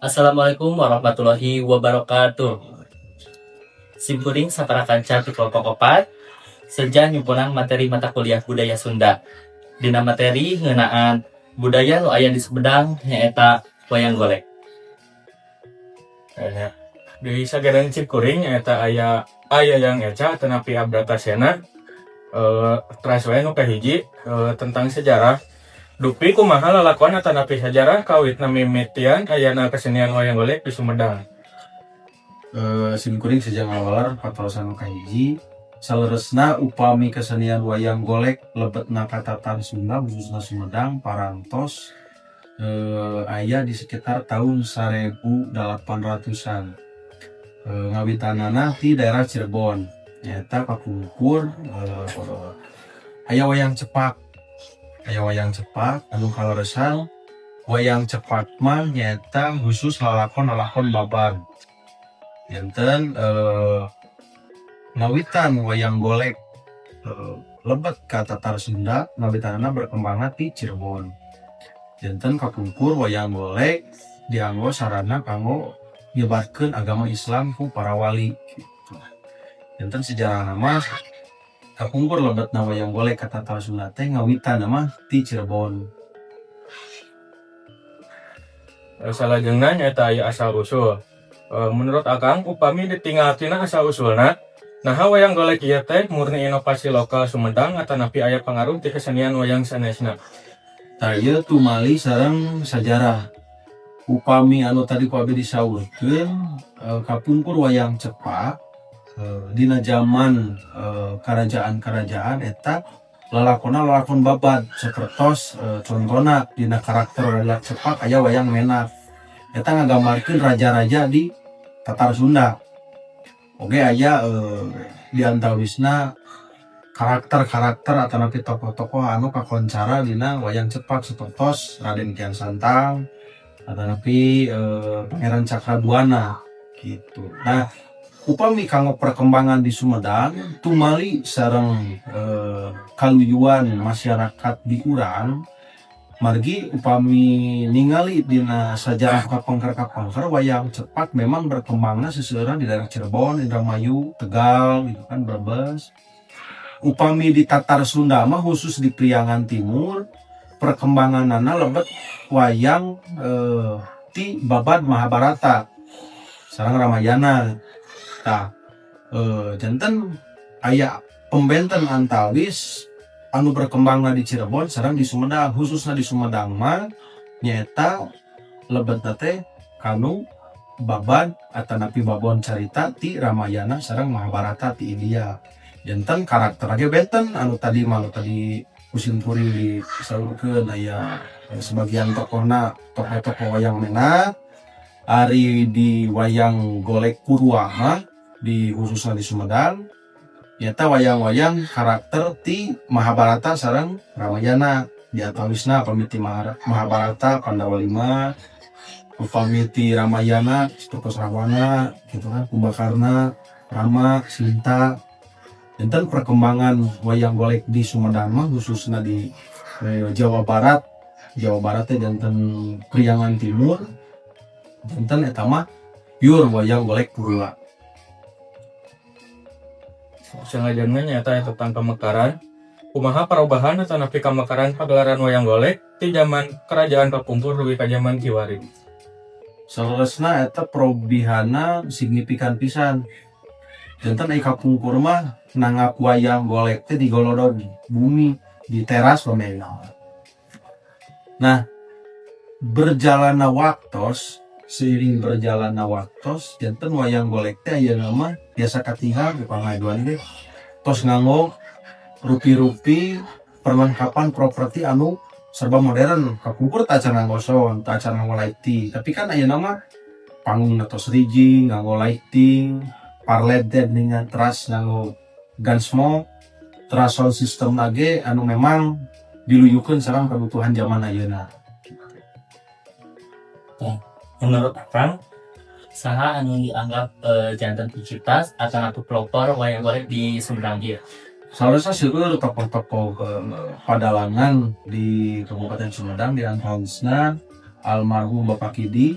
Assalamualaikum warahmatullahi wabarakatuh. Simkuring sapara kanca ti kelompok 4 seja nyumpunang materi mata kuliah budaya Sunda. Dina materi ngeunaan budaya nu aya di Sumedang, nyaeta wayang golek. Nya. Di sageran simkuring nyaeta aya aya yang Eca atanapi Abratasena. Teras wae nu kahiji, tentang sejarah. Dupi kumaha lalakuan atanapi sejarah kawitna mimitian ayana kesenian wayang golek di Sumedang? Simkuring seja ngawaler patarosan nu kahiji. Saleresna, upami kesenian wayang golek lebetna ka Tatar Sunda, khususna Sumedang, parantos aya di sekitar tahun 1800-an. Ngawitanana ti daerah Cirebon, nyaeta kapungkur aya wayang cepak. Aya wayang cepak anu kaleresan wayang cepak mah nyaeta khusus lalakon-lalakon babad. Janten ngawitan wayang golek lebet ka Tatar Sunda ngawitanana berkembangna ti Cirebon. Janten kapungkur wayang golek dianggo sarana kanggo nyebarkeun agama Islam ku para wali gitu. Janten sejarahna mah kapungkur lebetna wayang golek ka Tatar Sunda teh ngawitanna mah ti Cirebon. Salajengna nyaeta aya asal usul. Menurut Akang, upami ditinggal tina asal usulna, naha wayang golek ieu teh murni inovasi lokal Sumedang atanapi aya pengaruh ti kesenian wayang sanesna? Tah, ieu tumali sareng sajarah. Upami anu tadi ku abi disaurkeun, kapungkur wayang cepak dina zaman kerajaan-kerajaan eta lalakonna lalakon babad, sapertos contona dina karakter wayang cepak aya wayang menak, eta ngagambarkeun raja-raja di Tatar Sunda. Oge aya di antawisna karakter-karakter atanapi tokoh-tokoh anu kakoncara dina wayang cepak, sapertos Raden Kian Santang atanapi Pangeran Cakrabuana gitu. Nah, upami kanggo perkembangan di Sumedang tumali sareng kaluyuan masyarakat di urang, margi upami ningali dina sajarah kapengker-kapengker, wayang cepak memang berkembangna seseueuran di daerah Cirebon, Indramayu, Tegal gitu kan, Brebes. Upami di Tatar Sunda mah, khusus di Priangan Timur, perkembanganana lebet wayang ti babad Mahabharata sareng Ramayana. Tah, janten aya pembenten antawis anu berkembangna di Cirebon sareng di Sumedang. Khususna di Sumedang mah nyaeta lebetna teh kanu babad atanapi babon carita ti Ramayana sareng Mahabharata ti India. Janten karakter ge benten anu tadi mah, anu tadi ku simkuring disaurkeun, aya sebagian tokohna tokoh-tokoh wayang menak. Ari di wayang golek Purwa mah di khususnya di Sumedang nyata wayang-wayang karakter ti Mahabharata sareng Ramayana. Di antawisna upami ti Mahabharata Pandawa 5, upami ti Ramayana sapertos Rahwana gitu kan, Kumbakarna, Rama, Sinta. Janten perkembangan wayang golek di Sumedang mah, khususnya di Jawa Barat, Jawa Barat teh janten Priangan Timur, janten eta mah pure wayang golek Purwa. Salajengna nyaeta tentang pemekaran. Kumaha perubahan atanapi kamekaran pagelaran wayang golek ti zaman kerajaan kapungkur dugi ka zaman kiwari? Saleresna eta perobihanna signifikan pisan. Janten ai kapungkur mah nanggap wayang golek teh di golodog bumi, di teras pamena. Nah, berjalanna waktos, seiring berjalanna waktos, janten wayang golek teh ayeuna mah biasa katinggal di pangaduan teh tos nganggo rupi-rupi perlengkapan properti anu Serba modern, kapungkur tacan nganggo sound, tacan nganggo lighting. Tapi kan ayeuna mah panggung tos rigging, nganggo lighting, parled dengan teras nganggo gunsmoke, teras sound system lagi anu memang diluyukeun sareng kebutuhan zaman ayeuna. Menurut Akang, saha anu dianggap janten pencipta atau pelopor wayang golek di Sumedang ieu? Seharusnya seueur tokoh-tokoh padalangan di Kabupaten Sumedang, di antawisna almarhum Bapak Kidi,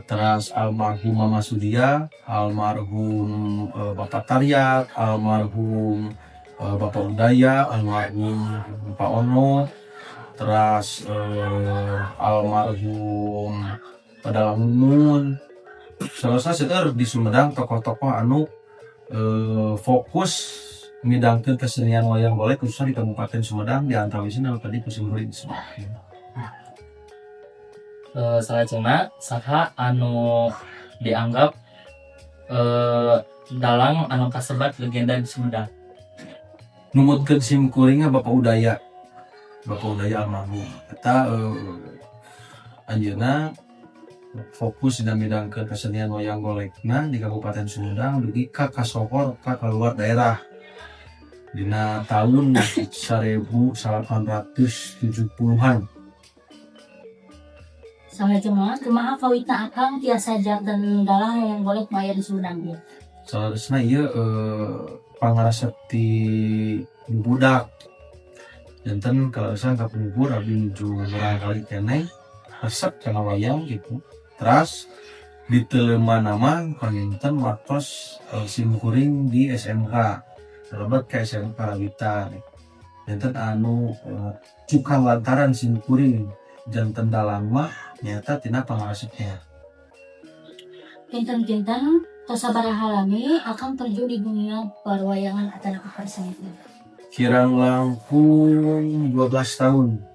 teras almarhum Mama Sudia, almarhum Bapak Taryat, almarhum Bapak Udaya, almarhum Pak Ono, teras almarhum Padalang Mumun. Seharusnya seueur di Sumedang tokoh-tokoh anu fokus ngidangkeun kesenian wayang golek khususnya di Kabupaten Sumedang, di antawisna anu tadi ku simkuring disebutkeun. Salajengna, saha anu dianggap dalang anu kasebat legenda di Sumedang? Numutkeun simkuring Bapak Udaya. Bapak Udaya almarhum. Eta anjeunna fokus dina midangkeun kesenian wayang golekna di Kabupaten Sumedang dugi ka kasohor ka keluar daerah dina tahun 1870-an. Salajengna, kumaha kawitna Akang tiasa janten dalang wayang golek nu aya di Sumedang ieu? Saleresna ieu pangaresep ti budak. Janten kaleresan kapungkur abdi nuju murangkalih keneh resep kana wayang gitu. Teras diteuleumana mah panginten waktos simkuring di SMK. Lebet ke SMK Karawitan. Janten anu cukang lantaran simkuring janten dalang mah nyaeta tina pangaresepna. Kinten-kinten tos sabaraha lami Akang terjun di dunia perwayangan atanapi persenian? Kirang langkung 12 tahun.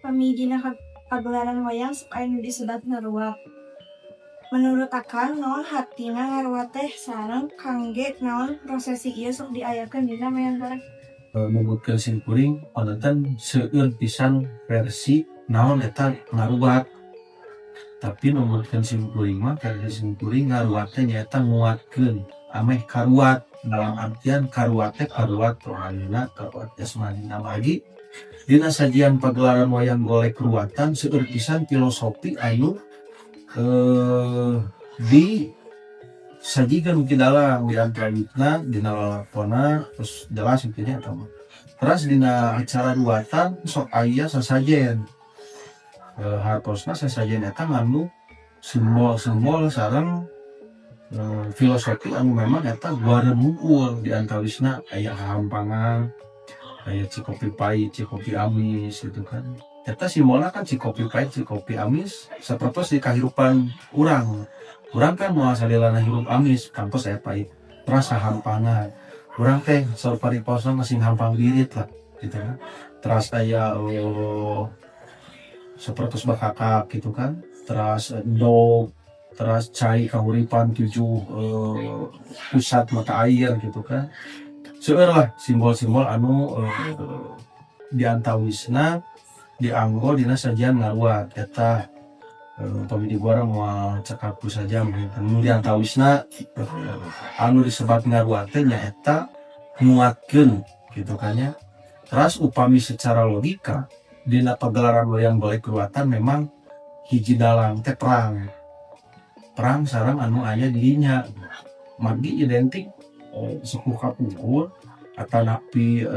Pami dina pagelaran wayang sok aya nu disebat ngaruat. Menurut Akang, naon hartina ngaruat teh sareng kangge naon prosesi ieu sok diayakeun dina wayang golek? Numutkeun simkuring panonton seueur pisan versi naon eta ngaruat. Tapi numutkeun simkuring mah, versi simkuring ngaruat teh nyaeta nguatkeun ameh karuat, dalam artian karuat teh karuat rohanina, karuat jasmanina. Lagi dina sajian pagelaran wayang golek ruatan seueur pisan filosofi anu di sajikan di dalam, di antawisna dina lalakona terus jelas intinya eta mah. Terus dina acara ruatan sok aya sasajen, hartosna sasajen eta nganu simbol-simbol sareng filosofi anu memang eta guareun hungkul, di antawisna aya hahampangan, aya cikopi pahit, cikopi amis gitu kan. Eta simbolna kan cikopi pahit, cikopi amis sapertos di kahirupan urang. Urang kan moal salilana hirup amis, kantos aya pahit. Terus hahampangan urang teh saur paripasna masing hampang birit lah gitu kan. Terus aya sapertos bakakak gitu kan, terus endog, terus cai kahuripan 7 pusat mata air gitu kan. Seueur lah simbol-simbol anu diantawisna dianggo dina sajian ngaruat eta. Upami di gua moal cekap ku sajam. Nu diantawisna anu disebat ngaruat teh nyaeta nguatkeun gitu kan nya. Terus upami secara logika dina pagelaran wayang golek ruatan memang hiji dalang teh perang, perang sareng anu aya di dinya, margi identik sepuh kapungkur atanapi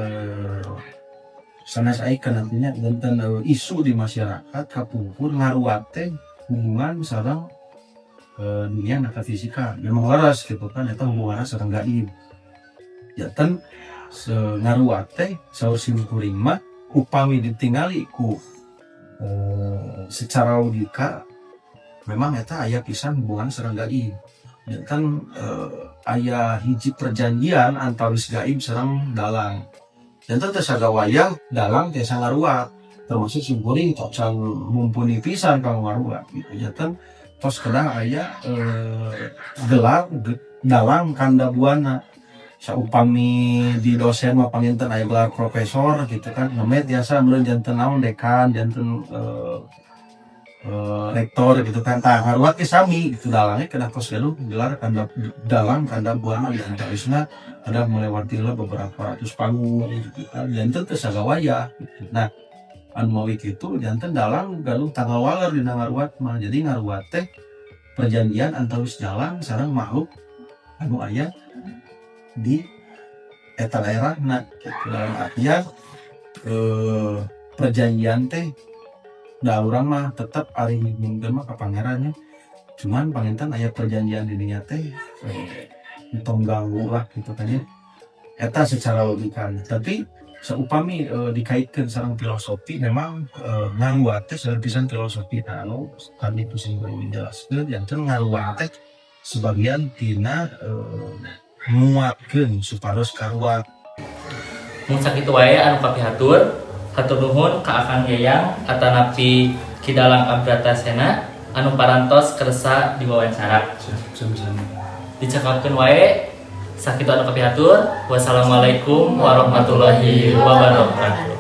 sanes icon nantinya janten isu di masyarakat kapungkur ngaruat teh hubungan sareng dunia metafisika. Memang leres gitu kan, eta hubunganna sareng gaib. Janten ngaruat teh saur simkuring mah upami ditingali ku secara logika memang eta aya pisan hubungan sareng gaib. Janten aya hiji perjanjian antawis gaib sareng dalang. Janten teh sagawayang dalang tiasa ngaruat, termasuk simkuring can mumpuni pisan kanggo ngaruat gitu. Janten tos kedah aya gelar dalang kanda buana. Saupami di dosen mah panginten aya gelar profesor gitu kan, nembe tiasa meureun janten naon, dekan, janten rektor gitu kan. Tah, ngaruat ge sami gitu, dalangnya kedah tos gaduh gelar kanda dalang kanda buana, di antawisna ada melewati lah beberapa ratus panggung gitu kan, janten teu sagawayah gitu. Nah, anu mawi kitu janten dalang gaduh tanggal waler dina ngaruat mah. Jadi ngaruat teh perjanjian antawis dalang sareng makhluk anu aya di eta daerahna gitu. Dalam artian perjanjian teh da urang mah tetep ari mungkin mah ka pangerannya, cuman panginten aya perjanjian di dinya teh, entong ganggu lah gitu kan ya. Eta secara logika. Tapi saupami dikaitkan sareng filosofi, memang ngaruat teh seueur pisan filosofi. Nah, anu kami pusing menjelaskeun janten ngaruat teh sebagian tina nguatkeun supados karuat. Mung sakitu wae anu kapihatur. Hatur nuhun ka Akang Yayang atanapi Ki Dalang Abratasena anu parantos kersa diwawancara. Sami-sami. Dicekapkeun wae sakitu anu kapihatur. Wassalamualaikum warahmatullahi wabarakatuh.